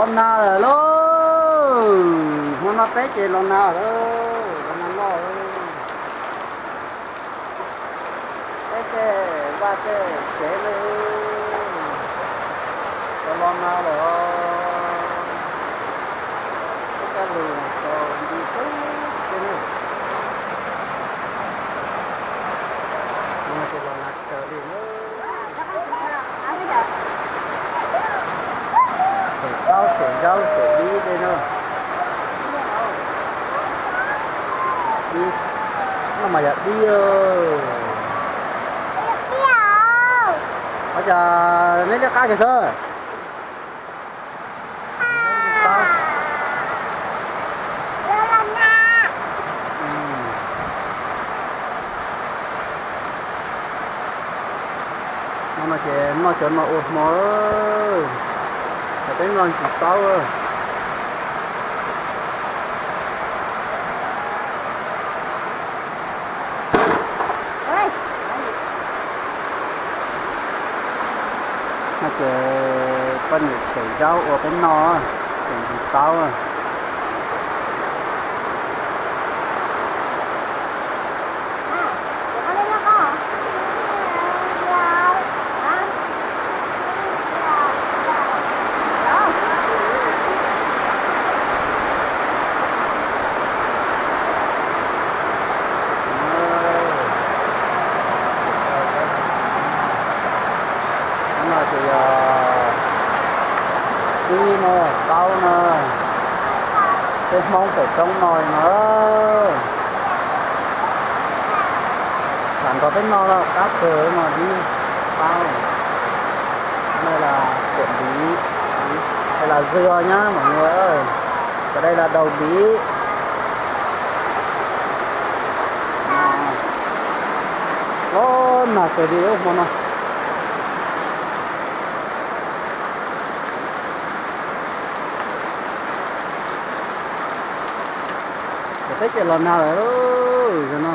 Los nag lawm lauj, hmo no peb ces los nag lawm, los nag noj lawm. Peb tej vaj tej tsev lawm, los los nag lawm os. Peb cov lus tau nti xwb ne. Hmo no ces los nag kawg li na. Xyem taub, xyem zaub, xyem dib tej no. Dib, no mas yog dib. Ua cas neb liab qab kiag xwb? Hmo no ces noj cov no ua hmo, ces peb noj ntsis taub. No ces poj niam tshem zaub ua peb noj, tshem ntsis taub. No ces yog dib no, taub no, peb Hmoob pem roob no li no. Lam nrog peb noj qab kawg no dib, taub. Đây là chuẩn bị, đây là dưa nhá mọi người ơi. Còn đây là đậu bí. Los nag kawg li hmo no. Peb ces los nag lawm no.